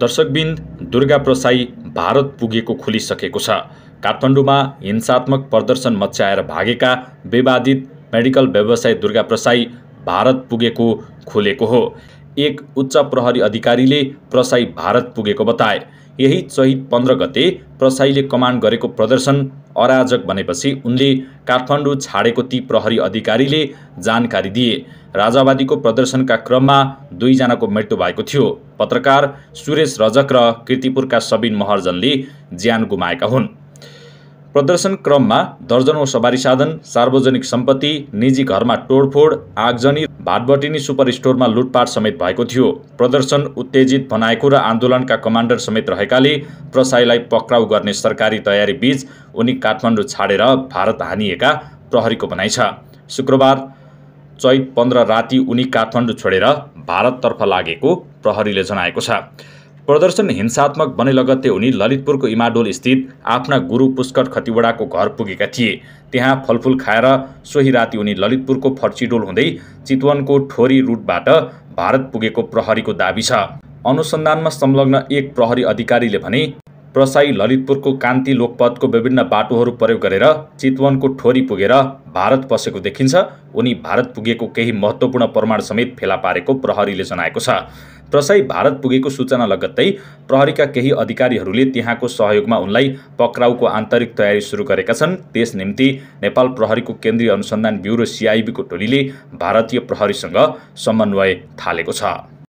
दर्शकबिन्द, दुर्गा प्रसाई भारत पुगेको खुलिसकेको छ। काठमाडौँमा हिंसात्मक प्रदर्शन मच्चाएर भागेका विवादित मेडिकल व्यवसायी दुर्गा प्रसाई भारत पुगेको खुलेको हो। एक उच्च प्रहरी अधिकारीले प्रसाई भारत पुगेको बताए। यही चैत 15 गते प्रसाईले कमान्ड गरेको प्रदर्शन अराजक बनेपछि उनले काठमाडौँ छाडेको ती प्रहरी अधिकारीले जानकारी दिए। राजावादीको प्रदर्शनका क्रममा 2 जनाको मृत्यु भएको थियो। पत्रकार सुरेश रजक र कीर्तिपुरका सबिन महर्जनले ज्यान गुमाएका हुन्। प्रदर्शन क्रममा दर्जनौं सवारी साधन, सार्वजनिक सम्पत्ति, निजी घरमा तोडफोड, आगजनी, भाटबटिनी सुपर स्टोरमा लुटपाट समेत भएको थियो। प्रदर्शन उत्तेजित बनाएको र आन्दोलनका कमान्डर समेत रहेकाले प्रसाईलाई पक्राउ गर्ने सरकारी तयारी बीच उनी काठमाडौँ छाडेर भारत हानिएका प्रहरीको भनाइ छ। शुक्रबार चैत 15 राति उनी काठमाडौँ छोडेर भारततर्फ लागेको प्रहरीले जनाएको छ। प्रदर्शन हिंसात्मक बने लगत्तै उनी ललितपुरको इमाडोल स्थित आफ्ना गुरु पुष्कर खतिवडाको घर पुगेका थिए। त्यहाँ फलफुल खाएर सोही राति उनी ललितपुरको फर्चीडोल हुँदै चितवनको ठोरी रुटबाट भारत पुगेको प्रहरीको दाबी छ। अनुसन्धानमा संलग्न एक प्रहरी अधिकारीले भने प्रसाई ललितपुरको कान्ति लोकपथको विभिन्न बाटोहरू प्रयोग गरेर चितवनको ठोरी पुगेर भारत पसेको देखिन्छ। उनी भारत पुगेको केही महत्त्वपूर्ण प्रमाण समेत फेला पारेको प्रहरीले जनाएको छ। प्रसाई भारत पुगेको सूचना लगत्तै प्रहरीका केही अधिकारीहरूले त्यहाँको सहयोगमा उनलाई पक्राउको आन्तरिक तयारी सुरु गरेका छन्। त्यस निम्ति नेपाल प्रहरीको केन्द्रीय अनुसन्धान ब्युरो CIB को टोलीले भारतीय प्रहरीसँग समन्वय थालेको छ।